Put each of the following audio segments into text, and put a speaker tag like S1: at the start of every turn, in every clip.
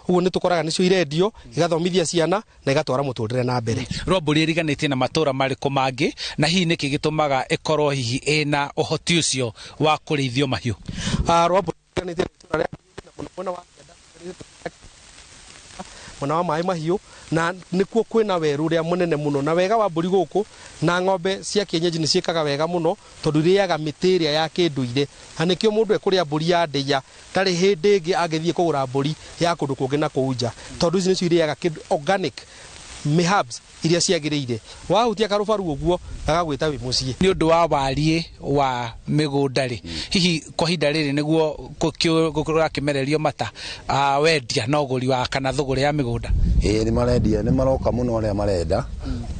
S1: Ũguo nĩ tũkoraga nĩcio irendio, igathomithia ciana na igatwara mũtũrĩre na mbere.
S2: Rwambũri ĩriganĩtie na matũra marĩkũ mangĩ, na hihi nĩkĩ gĩtũmaga ĩkorwo hihi ĩna ũhoti ũcio wa kũrĩithio mahiũ?
S1: Rwambũri ĩriganĩtie na itũra rĩa mũno mwena wa kĩanda, mwena wa maĩ mahiũ, na nĩkuo kwĩna werũ ũrĩa mũnene mũno. Na wega wa mbũri gũkũ na ng'ombe cia kienyeji nĩ ciĩkaga wega mũno, tondũ irĩaga mĩtĩ ĩrĩa ya kĩndũire, na nĩkĩo mũndũ ekũrĩa mbũri ya ndĩya ndarĩ hĩndĩ ĩngĩ angĩthiĩ kũgũra mbũri ya kũndũ kũngĩ na kũu nja, tondũ ici nĩcio irĩaga kĩndũ organic herbs iria ciagĩrĩire. Wahutia karũbaru ũguo gagagwĩta wĩ mũciĩ.
S2: Nĩ ũndũ wa wariĩ wa mĩgũnda rĩ, hihi kwa ihinda rĩrĩ nĩguo kũrakĩmererio mata wendia na ũgũri wa kana thũgũrĩ ya mĩgũnda?
S3: Ĩĩ, nĩ marendia, nĩ maroka mũno arĩa marenda,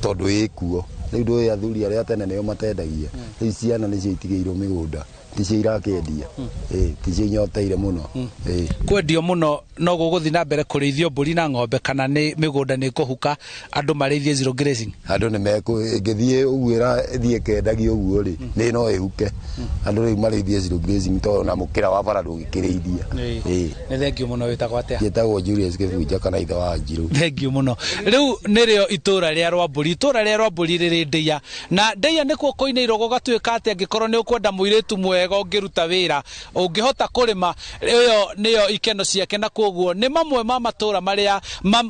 S3: tondũ ĩkuo rĩu. Ndũĩ athuri arĩa tene nĩo matendagia, rĩu ciana nĩcio itigĩirwo mĩgũnda, ticio irakĩendia, ĩĩ, ticio inyoteire mũno, ĩĩ.
S2: Kwendio mũno no gũgũthiĩ na mbere kũrĩithio mbũri na ng'ombe, kana nĩ mĩgũnda nĩ ĩkũhuka andũ marĩithie zero grazing?
S3: Andũ nĩ mekũ ĩngĩthiĩ ũguo ĩthiĩ ĩkendagio ũguo rĩ, nĩ no ĩhuke andũ rĩu marĩithie zero grazing, tondũ na mũkĩra wa bara ndũngĩkĩrĩithia, ĩĩ.
S2: Nĩ thengiũ mũno. Wĩtagwo atĩa?
S3: Njĩtagwo Julius Kĩbunja kana ithe wa Njirũ.
S2: Thengiũ mũno. Rĩu nĩrĩo itũra rĩa Rwambũri. Itũra rĩa Rwambũri rĩrĩ Ndĩia, na Ndĩia nĩkuo kũinĩirwo gũgatuĩka atĩ angĩkorwo nĩ ũkwenda mũirĩtu mwega ũngĩruta wĩra, ũngĩhota kũrĩma, ĩyo nĩyo ikeno ciake. Na koguo nĩ mamwe ma matũra marĩa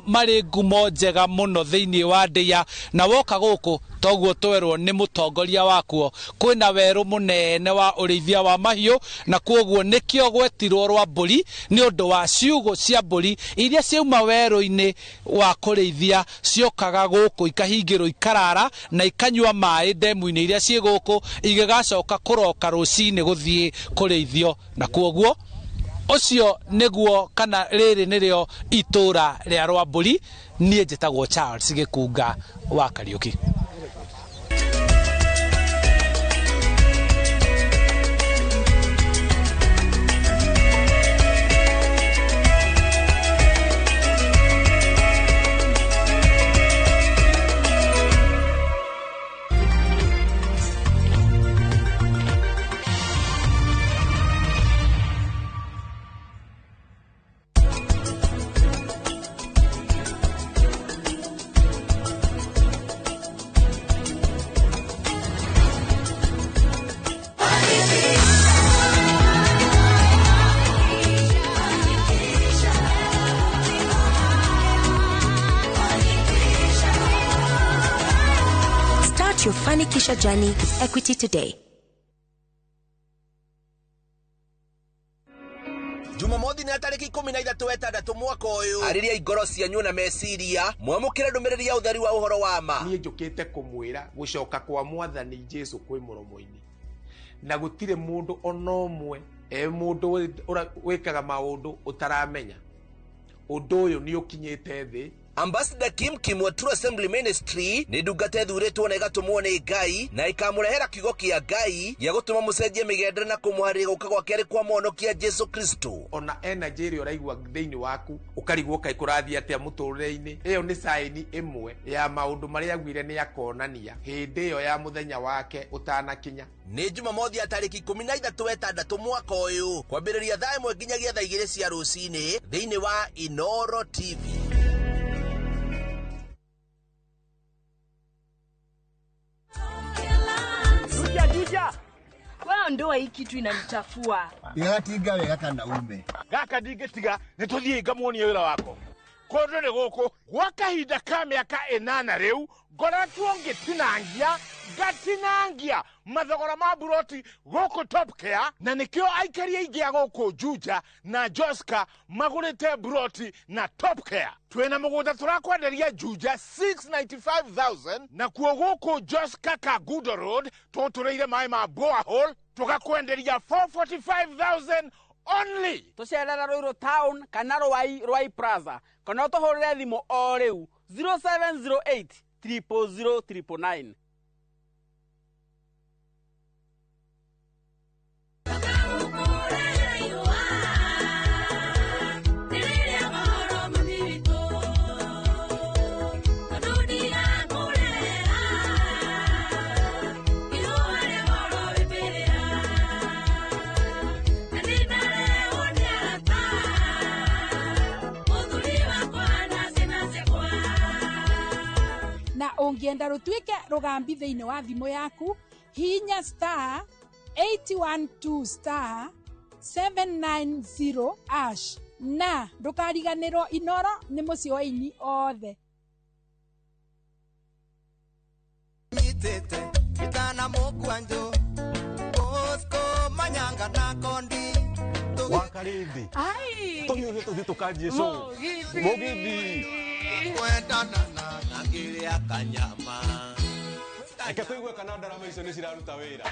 S2: marĩ ngumo njega mũno thĩinĩ wa Ndĩia. Na woka gũkũ, toguo twerwo nĩ mũtongoria wakuo, kwĩna werũ mũnene wa ũrĩithia wa mahiũ, na koguo nĩkĩo gwetirwo Rwambũri, nĩ ũndũ wa ciugũ cia mbũri iria ciauma werũ-inĩ wa kũrĩithia ciokaga gũkũ, ikahingĩrwo, ikarara na ikanyua maĩ ndemu-inĩ iria ciĩ gũkũ, igĩgacoka kũroka rũcinĩ gũthiĩ kũrĩithio. Na kuoguo ũcio nĩguo, kana rĩrĩ nĩrĩo itũra rĩa Rwambũri. Niĩ njĩtagwo Charles Gĩkunga wa Kariũki.
S4: Start your Fanikisha journey with Equity today.
S5: Jumamothi nĩ tarĩki 13 6 mwaka ũyũ, arĩria ingoro cianyu na meciria, mwamũkĩre ndũmĩrĩri ya ũtheri wa ũhoro wa ma.
S6: Niĩ njũkĩte kũmwĩra gũcoka kwa Mwathani Jesu kwĩ mũromo-inĩ, na gũtirĩ mũndũ ona ũmwe e mũndũ wĩkaga maũndũ ũtaramenya ũndũ ũyũ nĩ ũkinyĩte thĩ.
S5: Ambassador Kim Kim wa True Assembly Ministry nĩ ndungata ĩthuurĩtwo na ĩgatũmwo nĩ Ngai, na ĩkamũrehera kiugo kĩa Ngai gĩa gũtũma mũcenjie mĩgendere na kũmũharĩria gũka gwake arĩ kwa mũhonokia Jesu Kristo.
S6: Ona energy ĩrĩa ũraigua thĩinĩ waku, ũkarigwo kaĩ kũrathiĩ atĩa mũtũrĩre-inĩ, ĩyo nĩ saini ĩmwe ya maũndũ marĩa augire nĩ akonania hĩndĩ ĩyo ya mũthenya wake ũtanakinya.
S5: Nĩ Jumamothi ya tarĩki 13 6 mwaka ũyũ, kwambĩrĩria thaa 1 nginyagia thaa 2 cia rũcinĩ, thĩinĩ wa Inoro TV.
S7: Juja, Juja. Wewe ndoa hii kitu inanichafua.
S3: Igatinga wega kana ume.
S8: Gaka ndingĩtiga nĩ tũthiĩ ngamuonie wĩra wako kũndũ nĩ gũkũ gwa kahinda ka mĩaka 8 rĩu ngoretwo ngĩtinangia ngatinangia mathogora ma buroti gũkũ Top Care, na nĩkĩo aikari aingĩ a gũkũ Juja na Joska magũrĩte buroti na Top Care. Twĩna mũgũnda tũrakwenderia Juja 695,000, nakuo gũkũ Joska Kangundo Road tũtũrĩire maĩ ma borehole tũgakwenderia 445,000 only.
S9: Tũcerera Ruiru Town kana Rwai, Rwai Plaza, kana ũtũhũrĩre thimũ o rĩu 0708 000 999.
S10: Ũngĩenda rũtuĩke rũgambi thĩinĩ wa thimũ yaku, hihinya star 812 star 790 ash, na ndũkariganĩrwo Inoro nĩ mũciĩ wa aini othe.
S11: Nyitĩte itana mũkwanjũ Bosco Manyanga na Kondi.
S12: Wakarĩthi tũhiũhe tũthiĩ tũkanjie show.
S11: Mũgithi.
S12: Mũgithi.
S11: Kwendana na ngĩrĩa kanyama.
S12: Reke tũigue kana ndarama icio nĩ ciraruta wĩra.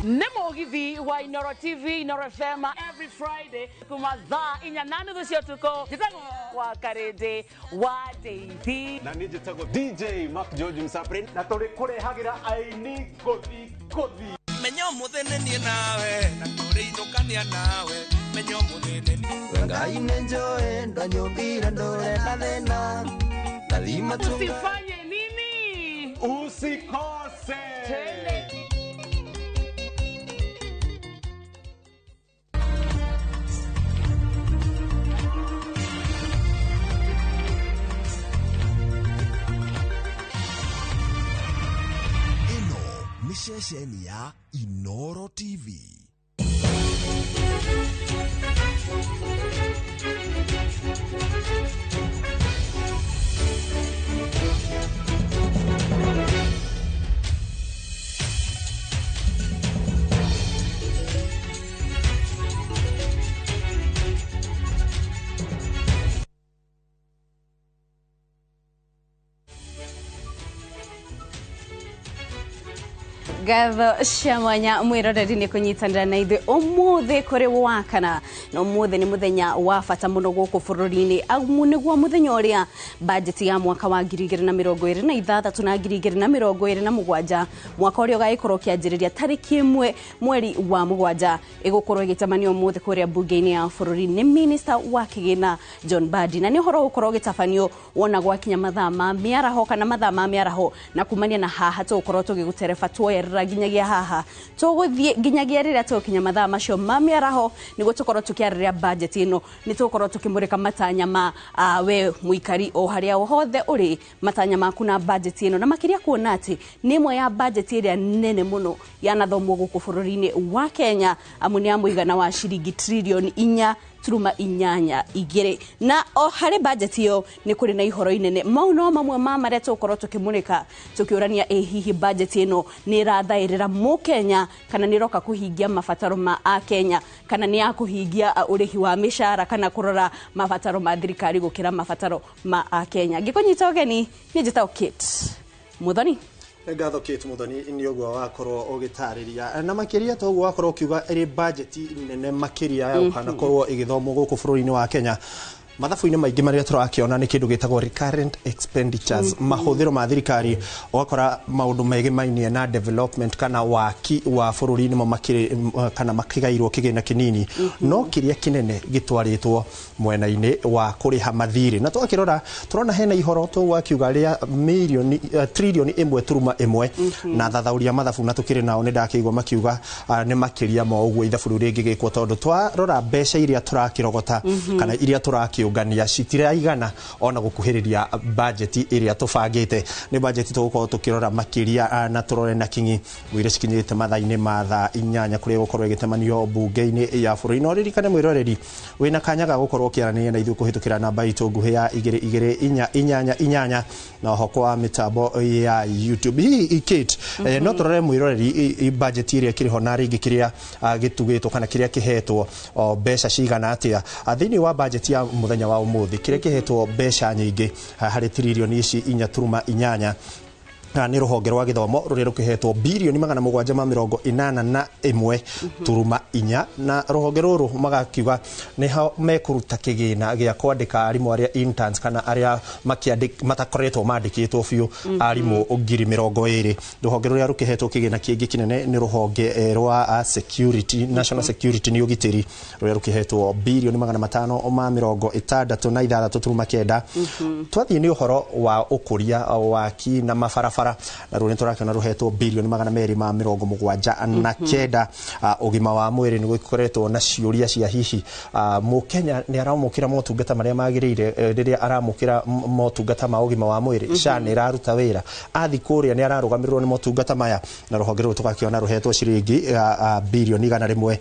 S13: Nĩ mũgithi wa Inoro TV, Inoro FM every Friday kuma thaa 4:30 cia ũtukũ. Njĩtagwo wa Karĩndĩ wa Ndeithi.
S12: Na niĩ njĩtagwo DJ Mark George Msaprin, na tũrĩ kũrehagĩra aini ngũthi ngũthi.
S11: Menya ũmũthĩ nĩ niĩ nawe na tũrĩinũkania nawe. Menya ũmũthĩ nĩ niĩ. Ngai nĩ njũĩ ndanyũmbire ndũre na thĩna. Nathima tu.
S13: Usifanye nini?
S12: Usikose.
S13: Twende.
S14: Ĩno nĩ ceceni ya Inoro TV.
S15: Ngatho cia mwanya mwiroreri nĩ kũnyitanĩra na ithuĩ ũmũthĩ kũrĩ wakana, na ũmũthĩ nĩ mũthenya wa bata mũno gũkũ bũrũri-inĩ, amu nĩguo mũthenya ũrĩa bajeti ya mwaka wa 2026 na 2027, mwaka ũrĩa ũgagĩkorwo ũkĩanjĩrĩria tarĩki 1 mweri wa 7, ĩgũkorwo ĩgĩtabanio ũmũthĩ kũrĩa mbunge-inĩ ya bũrũri nĩ minista wa kĩgĩna John Mbadi, na nĩ ũhoro ũgũkorwo ũgĩtabanio wona gwakinya mathaa ma mĩaraho kana mathaa ma mĩaraho, na kumania na haha tũgũkorwo tũgĩgũtereba tuoyerera nginyagia haha tũgũthiĩ nginyagia rĩrĩa tũgũkinya mathaa macio ma mĩaraho nĩguo tũkorwo tũkĩarĩrĩria budget ĩno. Nĩ tũgũkorwo tũkĩmũrĩka matanya ma we mũikari o harĩa o hothe ũrĩ, matanya maku na budget ĩno, na makĩria kuona atĩ nĩ ĩmwe ya budget ĩrĩa nene mũno yanathomwo gũkũ bũrũri-inĩ wa Kenya, amu nĩ ya mũigana wa ciringi tririoni 4.82. Na o harĩ budget ĩyo nĩ kũrĩ na ihoro inene. Mau no mamwe ma marĩa tũgũkorwo tũkĩmũrĩka tũkĩũrania ĩ hihi budget ĩno nĩ ĩrathaĩrĩra mũkenya kana nĩ ĩroka kũhingia mabataro ma akenya, kana nĩ ya kũhingia ũrĩhi wa mĩcara kana kũrora mabataro ma thirikari gũkĩra mabataro ma akenya. Ngĩkũnyita ũgeni niĩ njĩtagwo Kate Muthoni.
S16: Ngatho Kate Muthoni nĩ ũguo wakorwo ũgĩtarĩria, na makĩria ta ũguo wakorwo ũkiuga ĩrĩ bajeti nene makĩria ya gũkanakorwo ĩgĩthomwo gũkũ bũrũri-inĩ wa Kenya. Mathabu-inĩ maingĩ marĩa tũrakĩona nĩ kĩndũ gĩtagwo recurrent expenditures, mahũthĩro ma thirikari, ũgakora maũndũ megemainie na development kana waki wa bũrũri nĩmo makĩrĩ kana makĩgairwo kĩgĩna kĩnini, no kĩrĩa kĩnene gĩtwarĩtwo mwena-inĩ wa kũrĩha mathirĩ. Na twakĩrora tũrona hena ihoro tũgwakiuga rĩa mirioni tririoni 1.1, na thathauria mathabu na tũkĩrĩ nao nĩ ndakĩigua makiuga nĩ makĩria ma ũguo ithabu rĩu rĩngĩgĩkwo, tondũ twarora mbeca iria tũrakĩrogota kana iria tũrakĩũngania citiraigana ona gũkuhĩrĩria bajeti ĩrĩa tũbangĩte. Nĩ bajeti tũgũkorwo tũkĩrora makĩria na tũrore na kinyi wĩra cikinyĩte mathaa-inĩ ma thaa 8 kũrĩa gũkorwo ĩgĩtemanio mbunge-inĩ ya bũrũri. No ririkane mwĩroreri wĩna kanya ga gũkorwo ũkĩaranĩria na ithuĩ kũhĩtũkĩra namba itũ nguhĩ ya 22488 na oho kwa mĩtambo ya YouTube. Hihi Kate, no tũrore mwĩroreri bajeti ĩrĩa ĩkĩrĩ ho na rĩngĩ kĩrĩa gĩtugĩtwo kana kĩrĩa kĩhetwo mbeca cigana atĩa thĩinĩ wa bajeti ya mũthenya wa ũmũthĩ, kĩrĩa kĩhetwo mbeca nyingĩ harĩ tririoni ici 4.8 nĩ rũhonge rwa gĩthomo rũrĩa rũkĩhetwo birioni 781.4, na rũhonge rũrũ magakiuga nĩho mekũruta kĩgĩna gĩa kwandĩka arimũ arĩa interns kana arĩa matakoretwo mandĩkĩtwo biũ arimũ 20,000. Rũhonge rũrĩa rũkĩhetwo kĩgĩna kĩngĩ kĩnene nĩ rũhonge rwa security, national security nĩ ũgitĩri, rũrĩa rũkĩhetwo birioni 566.9. Twathiĩ nĩ ũhoro wa ũkũria waki na mabarabara Barabara naruo nĩ tũrakĩona rũhetwo birioni 279. Ũgima wa mwĩrĩ nĩ gũkoretwo na ciũria cia hihi mũkenya nĩ aramũkĩra motungata marĩa magĩrĩire, rĩrĩa aramũkĩra motungata ma ũgima wa mwĩrĩ, SHA nĩ ĩraruta wĩra, athi kũrĩa nĩ ararũgamĩrĩrwo nĩ motungata maya, na rũhonge rũrũ tũgakĩona rũhetwo ciringi birioni 175.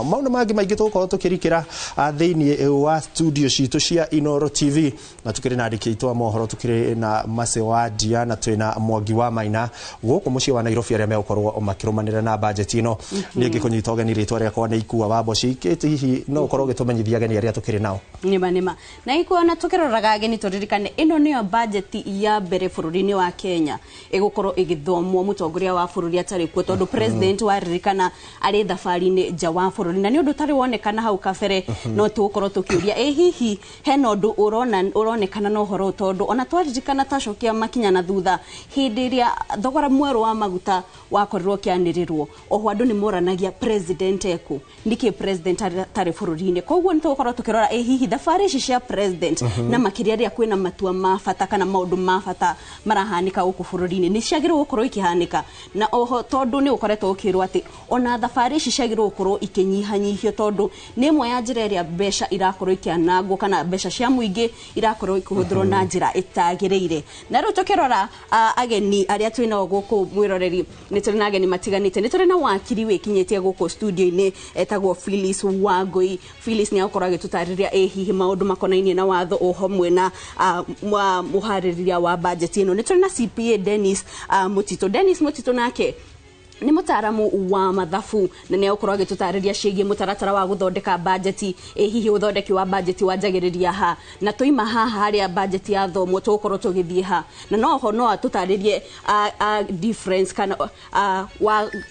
S16: Maũndũ mangĩ maingĩ tũgũkorwo tũkĩrikĩra thĩinĩ wa studio citũ cia Inooro TV, na tukĩrĩ na andĩki aitũ a mohoro, tukĩrĩ na Mercy wa Ndia na twĩna Mwangi wa Maina gũkũ mũciĩ wa Nairobi, arĩa megũkorwo makĩrũmanĩrĩra na budget ĩno. Niĩ ngĩkũnyita ũgeni, rĩtwa rĩakwa nĩ Ikua wa Mboci. Kate, hihi no ũkorwo ũgĩtũmenyithia ageni arĩa tũkĩrĩ nao?
S15: Nĩma nĩma, na ikuona tukĩroraga ageni, tũririkane ĩno nĩyo bajeti ya mbere bũrũri-inĩ wa Kenya ĩgũkorwo ĩgĩthomwo mũtongoria wa bũrũri atarĩ kuo, tondũ president waririkana arĩ thabarĩ-inĩ nja wa bũrũri, na nĩ ũndũ ũtarĩ wonekana hau kabere. No tũgũkorwo tũkĩũria ĩ hihi hena ũndũ ũrona ũronekana na ũhoro ũyũ, tondũ ona twaririkana twacokia makinya na thutha, hĩndĩ ĩrĩa thogora mwerũ wa maguta wakorirwo ũkĩanĩrĩrwo, oho andũ nĩ moranagia president ekũ, nĩkĩ president atarĩ bũrũri-inĩ. Koguo nĩ tũgũkorwo tũkĩrora ĩ hihi thabarĩ ici cia president, na makĩria rĩrĩa kwĩna matua ma bata kana maũndũ ma bata marahanĩka gũkũ bũrũri-inĩ, nĩ ciagĩrĩirwo gũkorwo ikĩhanĩka. Na oho tondũ nĩ ũkoretwo ũkĩrwo atĩ ona thabarĩ ici ciagĩrĩirwo gũkorwo ikĩnyihanyihio, tondũ nĩ ĩmwe ya njĩra ĩrĩa mbeca irakorwo ikĩanangwo kana mbeca cia mũingĩ irakorwo ikĩhũthĩrwo na njĩra ĩtagĩrĩire. Na rĩu tũkĩrora ageni arĩa twĩnao gũkũ, mwĩroreri, nĩ tũrĩ na ageni matiganĩte. Nĩ tũrĩ na wakiri wĩkinyĩtie gũkũ studio-inĩ etagwo Phyllis Wangui. Phyllis nĩ agũkorwo agĩtũtarĩria ĩ hihi maũndũ makonainie na watho o hamwe na mũharĩrĩria wa budget ĩno. Nĩ tũrĩ na CPA Dennis Mutito. Dennis Mutito nake nĩ mũtaaramu wa mathabu na nĩ egũkorwo agĩtũtarĩria ciĩgiĩ mũtaratara wa gũthondeka bajeti, ĩ hihi ũthondeki wa bajeti wanjagĩrĩria ha, na tũima haha harĩa bajeti yathomwo tũgũkorwo tũgĩthiĩ ha, na noho no atũtarĩrie difference kana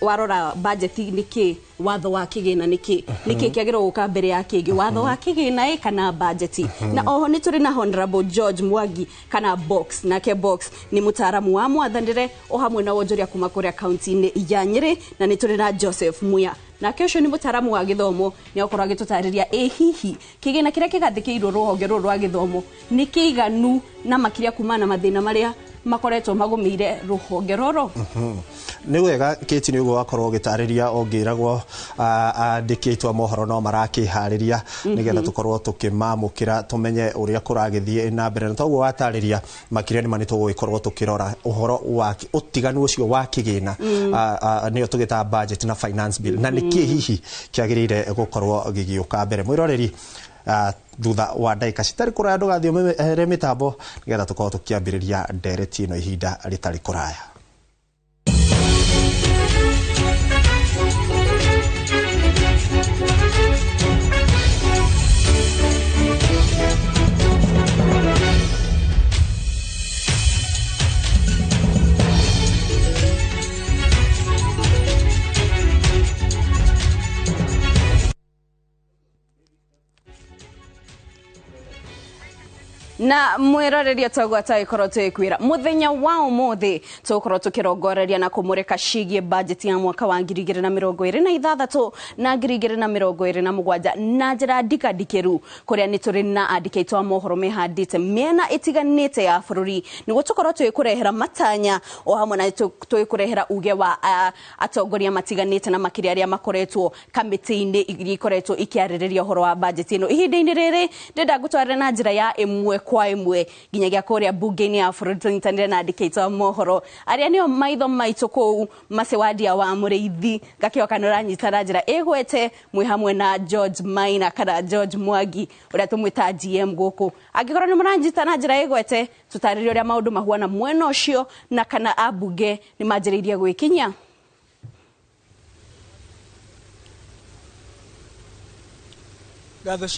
S15: warora bajeti nĩkĩ, watho wa kĩgĩna nĩkĩ, nĩkĩ kĩagĩrĩirwo gũka mbere ya kĩngĩ, watho wa kĩgĩna ĩ kana bajeti. Na oho nĩ tũrĩ na Honorable George Mwangi kana Box. Nake Box nĩ mũtaaramu wa mwathanĩre o hamwe na wonjoria kuma kũrĩa kaunti-inĩ ya Nyĩrĩ. Na nĩ tũrĩ na Joseph Muya, nake ũcio nĩ mũtaaramu wa gĩthomo, nĩ agũkorwo agĩtũtarĩria ĩ hihi kĩgĩna kĩrĩa kĩgathĩkĩirwo rũhonge rũrũ rwa gĩthomo nĩ kĩiganu, na makĩria kumana na mathĩna marĩa makoretwo magũmĩire rũhonge rũrũ.
S16: Nĩ wega Kate, nĩ ũguo wakorwo ũgĩtarĩria, ũngĩragwo andĩkĩtwo a mohoro no marakĩharĩria nĩgetha tũkorwo tũkĩmamũkĩra, tũmenye ũrĩa kũragĩthiĩ na mbere. Na toguo watarĩria, makĩria nĩma nĩ tũgũgĩkorwo tũkĩrora ũhoro wa ũtiganu ũcio wa kĩgĩna, nĩyo tũgĩtaga budget na finance bill, na nĩkĩ hihi kĩagĩrĩire gũkorwo gĩgĩũka mbere. Mwĩroreri, thutha wa ndagĩka citarĩ kũraya ndũgathiĩ ũmehere mĩtambo, nĩgetha tũkorwo tũkĩambĩrĩria ndereti ĩno ihinda rĩtarĩ kũraya.
S15: Na mwĩroreria, toguo tagĩkorwo tũgĩkwĩra, mũthenya wa ũmũthĩ tũgũkorwo tũkĩrongoreria na kũmũrĩka ciĩgiĩ bajeti ya mwaka wa 2026 na 2027 na njĩra ndikandikĩru, kũrĩa nĩ tũrĩ na andĩki aitũ a mohoro mehandĩte mĩena ĩtiganĩte ya bũrũri nĩguo tũkorwo tũgĩkũrehera matanya o hamwe na tũgĩkũrehera uge wa atongoria matiganĩte, na makĩria arĩa makoretwo kamĩtĩ-inĩ iria ikoretwo ikĩarĩrĩria ũhoro wa bajeti ĩno. Ihinda-inĩ rĩrĩ ndĩrenda ngũtwarĩre na njĩra ya ĩmwe kwa ĩmwe nginyagia kũrĩa mbunge-inĩ ya bũrũri, tũnyitanĩre na andĩki aitũ a mohoro arĩa nĩo maitho maitũ kũu, Macewadia wa Mũrĩithi, ngakĩoka nĩ ũranyita na njĩra ĩgwete mwĩ hamwe na George Maina kana George Mwangi ũrĩa tũmwĩta GM gũkũ. Angĩkorwo nĩ mũranyita na njĩra ĩgwete, tũtarĩrie ũrĩa maũndũ mahuana mwena ũcio, na kana ambunge nĩ manjĩrĩirie gwĩkinyia.
S17: Ngatho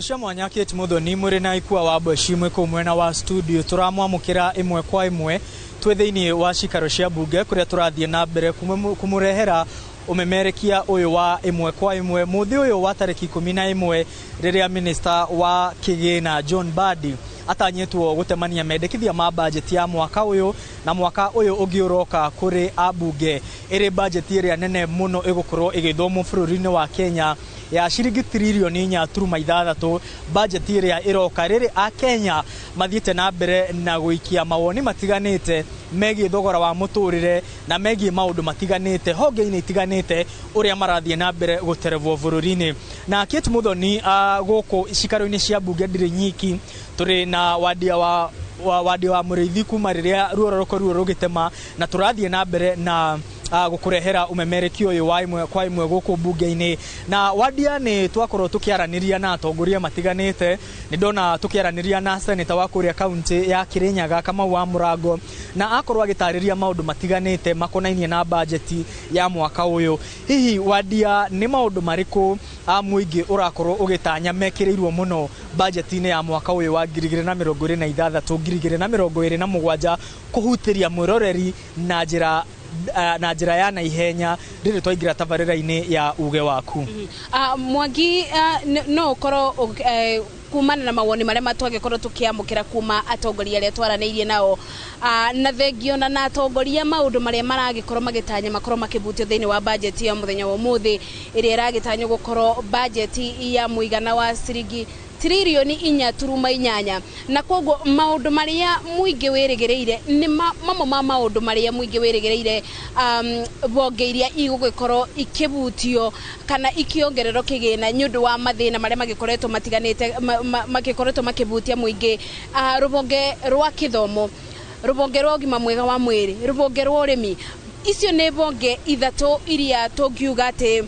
S17: cia mwanya Kate Muthoni, mũrĩ na Ikua wa Mboci mwĩ kũu mwena wa studio. Tũramwamũkĩra ĩmwe kwa ĩmwe twĩ thĩinĩ wa cikaro cia mbunge, kũrĩa tũrathiĩ na mbere kũmũrehera ũmemerekia ũyũ wa ĩmwe kwa ĩmwe mũthĩ ũyũ wa tarĩki 11, rĩrĩa minista wa kĩgĩna John Mbadi atanyĩtwo gũtemania mendekithia ma bajeti ya mwaka ũyũ na mwaka ũyũ ũngĩ ũroka kũrĩ ambunge, ĩrĩ bajeti ĩrĩa nene mũno ĩgũkorwo ĩgĩthomwo bũrũri-inĩ wa Kenya. ya ciringi tiririoni 4.6 bajeti ĩrĩa ĩroka rĩrĩ Akenya mathiĩte na mbere na gũikia mawoni matiganĩte megiĩ thogora wa mũtũrĩre na megiĩ maũndũ matiganĩte honge-inĩ itiganĩte ũrĩa marathiĩ na mbere gũterebwo bũrũri-inĩ. Na Kate Muthoni, gũkũ cikaro-inĩ cia mbunge ndirĩ nyiki, tũrĩ na wandia wa Mũrĩithi kuma rĩrĩa ruoro rũkorirwo rũgĩtema, na tũrathiĩ na mbere na gũkũrehera ũmemerekio ũyũ wa ĩmwe kwa ĩmwe gũkũ mbunge-inĩ. Na wandia nĩ twakorwo tũkĩaranĩria na atongoria matiganĩte, nĩ ndona tũkĩaranĩria na seneta wa kũrĩa kaunti ya Kirinyaga Kamau wa Mũrango, na akorwo agĩtarĩria maũndũ matiganĩte makonainie na bajeti ya mwaka ũyũ. Hihi wandia, nĩ maũndũ marĩkũ mũingĩ ũrakorwo ũgĩtanya mekĩrĩirwo mũno bajeti-inĩ ya mwaka ũyũ wa 2026 2027 kũhutĩria mwĩroreri na njĩra ya naihenya rĩrĩ twaingĩra tabarĩra-inĩ ya uge waku?
S15: Mwangi, no ũkorwo kumana na mawoni marĩa twagĩkorwo tũkĩamũkĩra kuma atongoria arĩa twaranĩirie nao, na thengio na atongoria maũndũ marĩa maragĩkorwo magĩtanya makorwo makĩbutio thĩinĩ wa bajeti ya mũthenya wa ũmũthĩ ĩrĩa ĩragĩtanywo gũkorwo bajeti ya mũigana wa ciringi tiririoni 4.8, na koguo maũndũ marĩa mũingĩ wĩrĩgĩrĩire nĩ mamwe ma maũndũ marĩa mũingĩ wĩrĩgĩrĩire bonge iria igũgĩkorwo ikĩbutio kana ikĩongererwo kĩgĩna nĩ ũndũ wa mathĩna marĩa magĩkoretwo matiganĩte magĩkoretwo makĩbutia mũingĩ, rũbonge rwa kĩthomo, rũbonge rwa ũgima mwega wa mwĩrĩ, rũbonge rwa ũrĩmi. Icio nĩ bonge ithatũ iria tũngiuga atĩ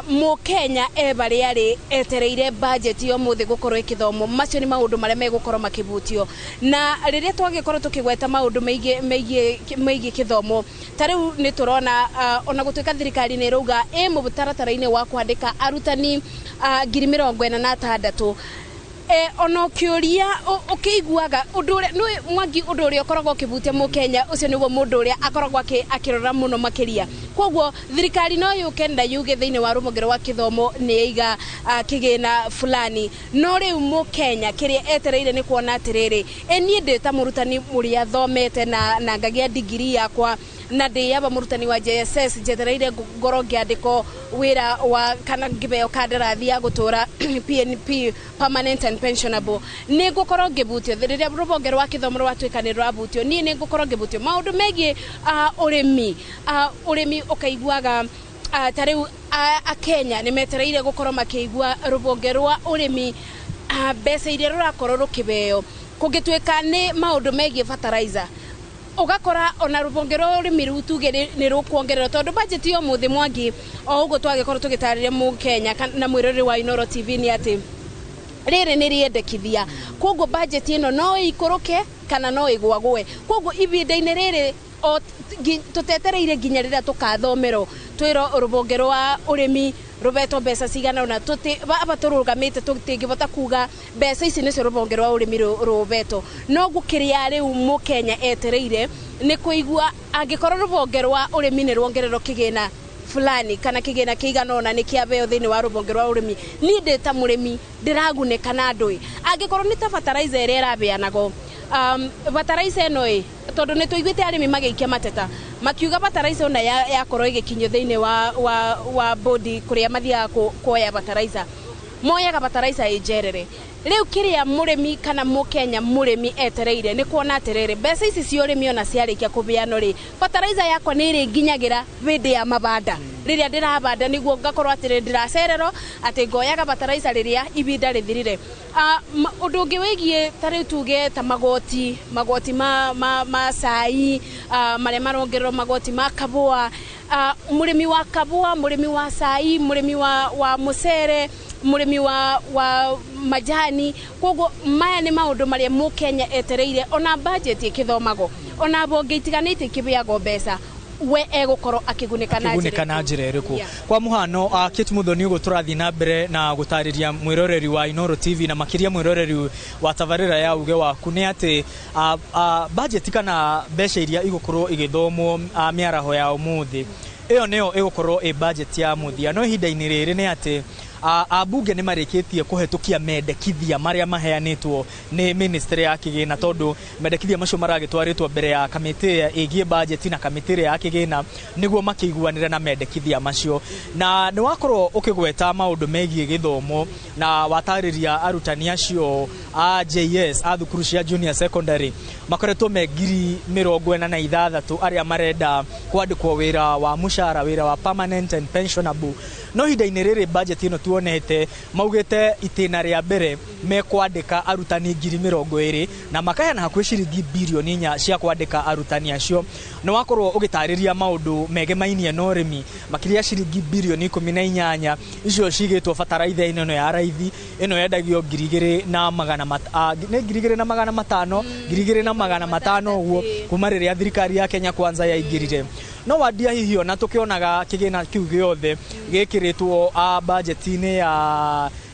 S15: Mũkenya ebarĩa arĩ etereire bajeti ya ũmũthĩ gũkorwo ĩkĩthomwo. Macio nĩ maũndũ marĩa megũkorwo makĩbutio. Na rĩrĩa twagĩkorwo tũkĩgweta maũndũ megiĩ kĩthomo, ta rĩu nĩ tũrona ona gũtuĩka thirikari nĩ ĩrauga ĩ mũtaratara-inĩ wa kwandĩka arutani 46,000, ona ũkĩũria ũkĩiguaga ũndũ ũrĩa nĩ Mwangi, ũndũ ũrĩa ũkoragwo ũkĩbutia mũkenya ũcio nĩguo mũndũ ũrĩa akoragwo akĩrora mũno makĩria. Koguo thirikari no yũke na yuge thĩinĩ wa rũhonge rwa kĩthomo nĩ yaiga kĩgĩna fulani, no rĩu mũkenya kĩrĩa etereire nĩ kuona atĩrĩrĩ, niĩ ndĩ ta mũrutani ũrĩa thomete na ngagĩa digiri yakwa na ndĩyaba mũrutani wa JSS, njetereire ngorwo ngĩandĩkwo wĩra wa kana ngĩheo kandarathi ya gũtũra PNP, permanent and pensionable, nĩ ngũkorwo ngĩbutio rĩrĩa rũhonge rwa kĩthomo rwatuĩka nĩ rwabutio, niĩ nĩ ngũkorwo ngĩbutio maũndũ megiĩ ũrĩmi. Ũrĩmi ũkaiguaga ta rĩu Akenya nĩ metereire gũkorwo makĩigua rũhonge rwa ũrĩmi mbeca iria rũrakorwo rũkĩheo kũngĩtuĩka nĩ maũndũ megiĩ fertilizer, ũgakora ona rũhonge rwa ũrĩmi rũu tuge nĩ rũkuongererwo, tondũ bajeti ya ũmũthĩ Mwangi, o ũguo twagĩkorwo tũgĩtarĩria mũkenya na mwĩroreri wa Inooro TV nĩ atĩ rĩrĩ nĩ rĩendekithia, koguo bajeti ĩno no ĩikũrũke kana no ĩgwagwe. Koguo ihinda-inĩ rĩrĩ tũtetereire nginya rĩrĩa tũkathomerwo twĩrwo rũhonge rwa ũrĩmi rũhetwo mbeca cigana ũna, aba tũrũgamĩte tũtingĩhota kuga mbeca ici nĩcio rũhonge rwa ũrĩmi rũhetwo. No gũkĩrĩa rĩu mũkenya etereire nĩ kũigua angĩkorwo rũhonge rwa ũrĩmi nĩ ruongererwo kĩgĩna fulani kana kĩgĩna kĩigana ũna nĩ kĩabeo thĩinĩ wa rũhonge rwa ũrĩmi, niĩ ndĩ ta mũrĩmi ndĩragunĩka na ndũĩ. Angĩkorwo nĩ ta fertilizer ĩrĩa ĩrabeanagwo, fertilizer ĩno ĩ, tondũ nĩ tũiguĩte arĩmi magĩikia mateta makiuga fertilizer ona yakorwo ĩgĩkinyio thĩinĩ wa bodi kũrĩa mathiaga kuoya fertilizer, moyaga fertilizer ĩ njerere. Rĩu kĩrĩa mũrĩmi kana mũkenya mũrĩmi etereire nĩ kuona atĩrĩrĩ, mbeca ici cia ũrĩmi ona ciarĩkia kũbeanwo rĩ, fertilizer yakwa nĩ ĩrĩnginyagĩra hĩndĩ ya mabanda rĩrĩa ndĩrabanda, nĩguo ngakorwo atĩrĩ ndĩracererwo atĩ ngoyaga fertilizer rĩrĩa ibinda rĩthirire. Ũndũ ũngĩ wĩgiĩ ta rĩu tuge ta magoti ma cai, marĩa marongererwo magoti ma kabũa, mũrĩmi wa kabũa, mũrĩmi wa cai, mũrĩmi wa mũcere, mũrĩmi wa majani. Koguo maya nĩ maũndũ marĩa mũkenya etereire ona bajeti ĩkĩthomagwo, ona bonge itiganĩte ikĩheagwo mbeca, we egũkorwo akĩgunĩka
S17: na njĩra ĩrĩkũ. Kwa mũhano, Kate Muthoni, ũguo tũrathiĩ na mbere na gũtarĩria mwĩroreri wa Inooro TV na makĩria mwĩroreri wa tabarĩra ya uge waku nĩ atĩ bajeti kana mbeca iria igũkorwo igĩthomwo mĩaraho ya ũmũthĩ, ĩyo nĩyo ĩgũkorwo ĩ bajeti ya mũthia. No ihinda-inĩ rĩrĩ nĩ atĩ Ambunge nĩ marĩkĩtie kũhetũkia mendekithia marĩa maheanĩtwo nĩ ministry ya kĩgĩna, tondũ mendekithia macio maragĩtwarĩtwo mbere ya kamĩtĩ ĩgiĩ budget na kamĩtĩ ĩrĩa ya kĩgĩna nĩguo makĩiguanĩre na mendekithia macio. Na nĩ wakorwo ũkĩgweta maũndũ megiĩ gĩthomo na watarĩria arutani acio a JS a thukuru cia junior secondary makoretwo me 46,000 arĩa marenda kwandĩkwo wĩra wa mũcara, wĩra wa permanent and pensionable. No ihinda-inĩ rĩrĩ budget ĩno tuonete maugĩte itĩna rĩa mbere mekwandĩka arutani 20,000 na makaheana hakuhĩ ciringi 4 birioni cia kwandĩka arutani acio. Nĩ wakorwo ũgĩtarĩria maũndũ megemainie na ũrĩmi, makĩria ciringi 18 birioni icio cigĩtwo bataraitha-inĩ ĩno ya raithi, ĩno yendagio 2,500, nĩ 2,500, 2,500 ũguo kuma rĩrĩa thirikari ya Kenya Kwanza yaingĩrire. No wandia hihi ona tukionaga kĩgĩna kĩu gĩothe gĩkĩrĩtwo budget-inĩ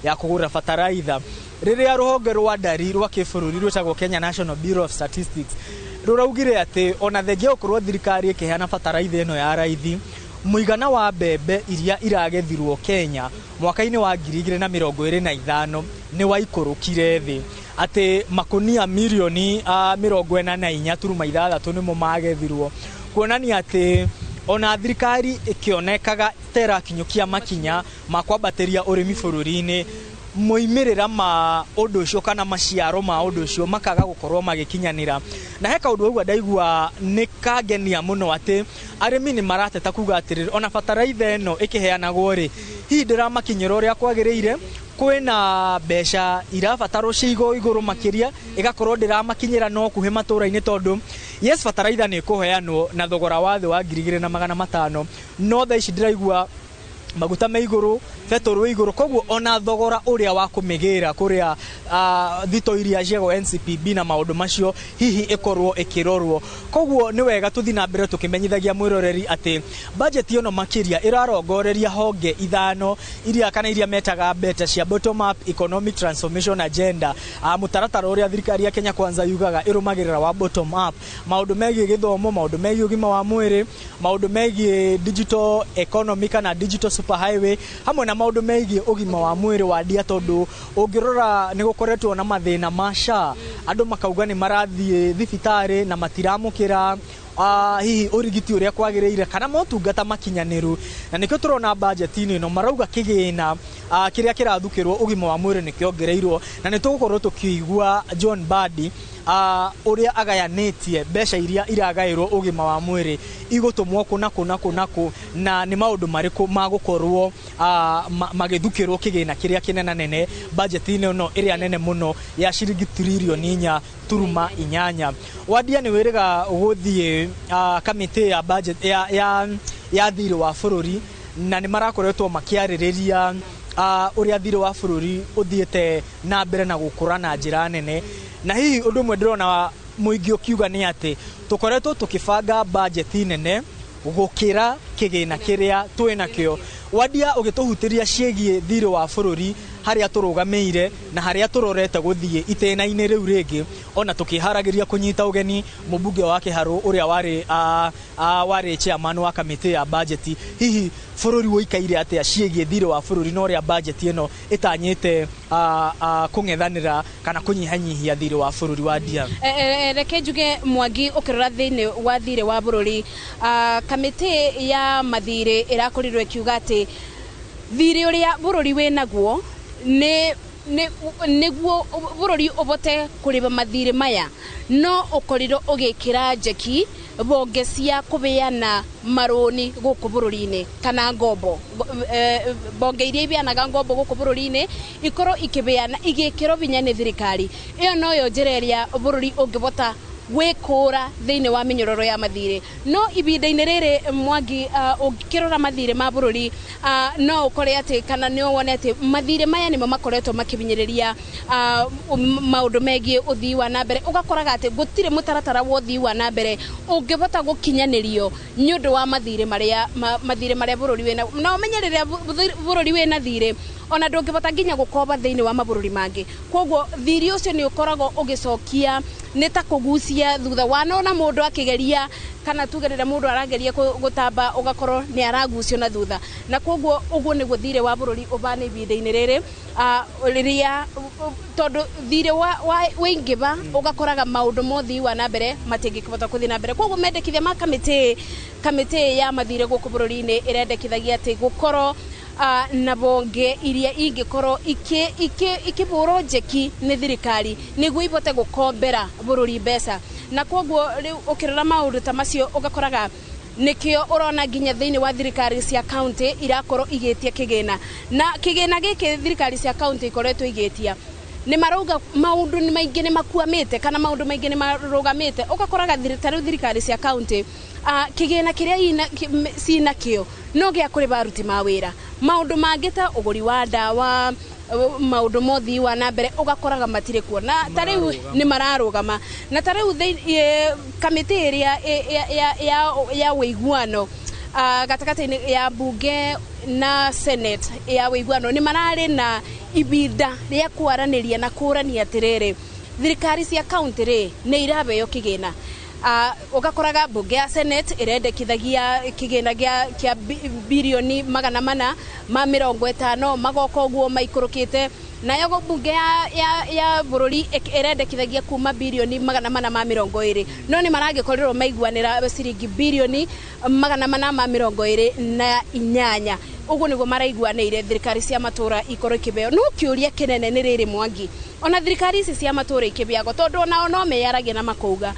S17: ya kũgũra bataraitha, rĩrĩa rũhonge rwa ndari rwa kĩbũrũri rwĩtagwo Kenya National Bureau of Statistics rũraugire atĩ ona thengia gũkorwo thirikari ĩkĩheana bataraitha ĩno ya raithi, mũigana wa mbembe iria iragethirwo Kenya mwaka-inĩ wa 2025 nĩ waikũrũkire thĩ, atĩ makunia mirioni 44.6 nĩmo magethirwo, kuonania atĩ ona thirikari ĩkĩonekaga ta ĩrakinyũkia makinya ma kwambatĩria ũrĩmi bũrũri-inĩ, moimĩrĩra ma ũndũ ũcio kana maciaro ma ũndũ ũcio makaga gũkorwo magĩkinyanĩra. Na he kaũndũ ũguo ndaigua nĩ kangenia mũno, atĩ arĩmi nĩ marateta kuga atĩrĩrĩ, ona bataraitha ĩno ĩkĩheanagwo rĩ, hihi ndĩramakinyĩra ũrĩa kwagĩrĩire, kwĩna mbeca irabatarwo ciigwo igũrũ makĩria, ĩgakorwo ndĩramakinyĩra no kuhĩ matũra-inĩ, tondũ yes, bataraitha nĩ ĩkũheanwo na thogora wa thĩ wa 2,500, no thaa ici ndĩraigua maguta me igũrũ, betũrũ wĩ igũrũ, koguo ona thogora ũrĩa wa kũmĩgĩra kũrĩa thito iria ciagwo NCPB na maũndũ macio hihi ĩkorwo ĩkĩrorwo. Koguo nĩ wega tũthiĩ na mbere tũkĩmenyithagia mwĩroreri atĩ budget ĩno makĩria ĩrarongoreria honge ithano iria kana iria metaga beta cia bottom up economic transformation agenda, mũtaratara ũrĩa thirikari ya Kenya Kwanza yugaga ĩrũmagĩrĩra wa bottom up, maũndũ megiĩ gĩthomo, maũndũ megiĩ ũgima wa mwĩrĩ, maũndũ megiĩ digital economy kana digital super highway, hamwe na maũndũ megiĩ ũgima wa mwĩrĩ wa ndia, tondũ ũngĩrora nĩ gũkoretwo na mathĩna ma SHA, andũ makauga nĩ marathiĩ thibitarĩ na matiramũkĩra hihi ũrigiti ũrĩa kwagĩrĩire kana motungata makinyanĩru. Na nĩkĩo tũrona budget-inĩ ĩno marauga kĩgĩna kĩrĩa kĩrathukĩrwo ũgima wa mwĩrĩ nĩ kĩongereirwo, na nĩ tũgũkorwo tũkĩigua John Mbadi ũrĩa agayanĩtie mbeca iria iragaĩrwo ũgima wa mwĩrĩ igũtũmwo kũ na kũ na kũ na kũ, na nĩ maũndũ marĩkũ magũkorwo magĩthukĩrwo kĩgĩna kĩrĩa kĩnenanene budget-inĩ ĩno ĩrĩa nene mũno ya ciringi 4.8 tiririoni. Wandia nĩ wĩrĩga gũthiĩ kamĩtĩ ya budget ya thirĩ wa bũrũri, na nĩ marakoretwo makĩarĩrĩria ũrĩa thirĩ wa bũrũri ũthiĩte na mbere na gũkũra na njĩra nene. Na hihi ũndũ ũmwe ndĩrona mũingĩ ũkiuga nĩ atĩ tũkoretwo tũkĩbanga bajeti nene gũkĩra kĩgĩna kĩrĩa twĩ nakĩo. Wandia, ũgĩtũhutĩria ciĩgiĩ thirĩ wa bũrũri, harĩa tũrũgamĩire na harĩa tũrorete gũthiĩ itĩna-inĩ rĩu rĩngĩ, ona tũkĩharagĩria kũnyita ũgeni mũmbunge wa Kĩharũ ũrĩa warĩ chairman wa kamĩtĩ ya bajeti, hihi bũrũri ũikaire atĩa ciĩgiĩ thirĩ wa bũrũri na ũrĩa bajeti ĩno ĩtanyĩte kũng'ethanĩra kana kũnyihanyihia thirĩ wa bũrũri wa ndia?
S15: Reke njuge, Mwangi, ũkĩrora thĩinĩ wa thirĩ wa bũrũri, kamĩtĩ ya mathirĩ ĩrakorirwo ĩkiuga atĩ thirĩ ũrĩa bũrũri wĩnaguo nĩ nĩguo bũrũri ũbote kũrĩba mathirĩ maya, no ũkorirwo ũgĩkĩra njeki bonge cia kũbeana marũni gũkũ bũrũri-inĩ kana ngombo, bonge iria ibeanaga ngombo gũkũ bũrũri-inĩ ikorwo ikĩbeana igĩkĩrwo binya nĩ thirikari. Ĩyo noyo njĩra ĩrĩa bũrũri ũngĩbota gwĩkũra thĩinĩ wa mĩnyororo ya mathirĩ. No ibinda-inĩ rĩrĩ, Mwangi, ũngĩkĩrora mathirĩ ma bũrũri, no ũkore atĩ kana nĩ wone atĩ mathirĩ maya nĩmo makoretwo makĩhinyĩrĩria maũndũ megiĩ ũthii wa na mbere. Ũgakoraga atĩ gũtirĩ mũtaratara wa ũthii wa na mbere ũngĩbota gũkinyanĩrio nĩ ũndũ wa mathirĩ marĩa bũrũri wĩna. Na ũmenye rĩrĩa bũrũri wĩna thirĩ, Ona ndũngĩbota nginya gũkomba thĩinĩ wa mabũrũri mangĩ. Koguo thirĩ ũcio nĩ ũkoragwo ũgĩcokia nĩ ta kũgucia thutha wanona mũndũ akĩgeria kana tuge rĩrĩa mũndũ arageria gũtamba ũgakorwo nĩ aragucio na thutha. Na koguo ũguo nĩguo thirĩ wa bũrũri ũbana ihinda-inĩ rĩrĩ, rĩrĩa tondũ thirĩ waingĩba ũgakoraga maũndũ mothe wa na mbere matingĩkĩhota gũthiĩ na mbere. Koguo mendekithia ma kamĩtĩ ya mathirĩ gũkũ bũrũri-inĩ ĩrendekithagia atĩ gũkorwo na bonge iria ingĩkorwo ikĩbũrwo njeki nĩ thirikari nĩguo ibote gũkombera bũrũri mbeca. Na koguo rĩu ũkĩrora maũndũ ta macio ũgakoraga nĩkĩo ũrona nginya thĩinĩ wa thirikari cia county irakorwo igĩtia kĩgĩna. Na kĩgĩna gĩkĩ thirikari cia county ikoretwo igĩtia nĩ marauga maũndũ nĩ maingĩ nĩ makwamĩte kana maũndũ maingĩ nĩ marũgamĩte. Ũgakoraga ta rĩu thirikari cia county kĩgĩna kĩrĩa cina kĩo no gĩa kũrĩha aruti ma wĩra, maũndũ mangĩ ta ũgũri wa ndawa, maũndũ mothe wa na mbere ũgakoraga matirĩ kuo, na ta rĩu nĩ mararũgama. Na ta rĩu kamĩtĩ ĩrĩa ya ũiguano gatagatĩ-inĩ ya bunge na senate ya ũiguano nĩ mararĩ na ibinda rĩa kwaranĩria na kũrania atĩrĩrĩ, thirikari cia county rĩ nĩ irabeo kĩgĩna. Ũgakoraga bunge ya senate ĩrendekithagia kĩgĩna kĩa birioni 450 magoka ũguo maikũrũkĩte, nayo bunge ya bũrũri ĩrendekithagia kuma birioni 420, no nĩ maragĩkorirwo maiguanĩra ciringi birioni 428. Ũguo nĩguo maraiguanĩire thirikari cia matũra ikorwo ikĩbeo. No kĩũria kĩnene nĩ rĩrĩ Mwangi, ona thirikari ici cia matũra ikĩbeagwo tondũ onao no meyaragia na makauga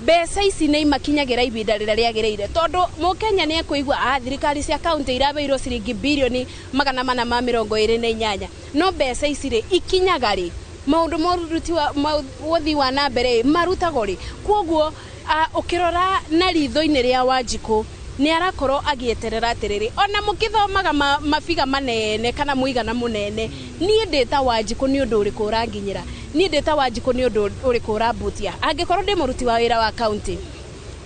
S15: mbeca ici nĩ imakinyagĩra ibinda rĩrĩa rĩagĩrĩire, tondũ mũkenya nĩ ekũigua thirikari cia county irabeirwo ciringi birioni 428, no mbeca ici rĩ ikinyaga rĩ maũndũ ma ũthii wa na mbere marutagwo rĩ. Koguo ũkĩrora na ritho-inĩ rĩa Wanjikũ nĩ arakorwo agĩeterera atĩrĩrĩ, ona mũkĩthomaga mabiga manene kana mũigana mũnene, niĩ ndĩ ta Wanjikũ nĩ ũndũ ũrĩkũ ũranginyĩra, niĩ ndĩ ta Wanjikũ nĩ ũndũ ũrĩkũ ũrambutia. Angĩkorwo ndĩ mũruti wa wĩra wa county,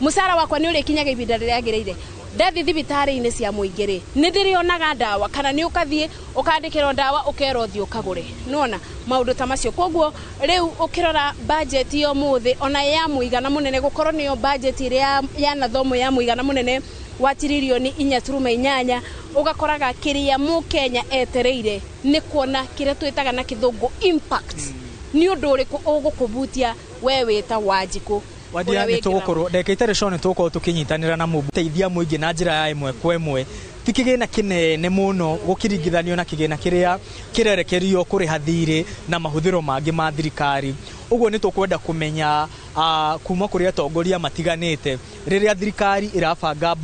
S15: mũcara wakwa nĩ ũrĩkinyaga ihinda rĩrĩa rĩagĩrĩire, ndathiĩ thibitarĩ-inĩ cia mũingĩ rĩ nĩ ndĩrĩonaga ndawa, kana nĩ ũkathiĩ ũkandĩkĩrwo ndawa ũkerwo ũthiĩ ũkagũre, nĩwona maũndũ ta macio. Koguo rĩu ũkĩrora bajeti ya ũmũthĩ ona ya mũigana mũnene gũkorwo nĩyo bajeti ĩrĩa yanathomwo ya mũigana mũnene wa tiririoni 4.8, ũgakoraga kĩrĩa mũkenya etereire nĩ kuona kĩrĩa twĩtaga na kĩthũngũ impact, nĩ ũndũ ũrĩkũ ũgũkũbutia we wĩ ta Wanjikũ.
S17: Wadia nĩ tũgũkorwo ndagĩka itarĩ cio nĩ tũgũkorwo tũkĩnyitanĩra na mũteithia mũingĩ na njĩra ya ĩmwe kwa ĩmwe. Ti kĩgĩna kĩnene mũno gũkĩringithanio na kĩgĩna kĩrĩa kĩrerekerio kũrĩha thirĩ na mahũthĩro mangĩ ma thirikari. Ũguo nĩ tũkwenda kũmenya kuma kũrĩ atongoria matiganĩte rĩrĩa thirikari ĩrabanga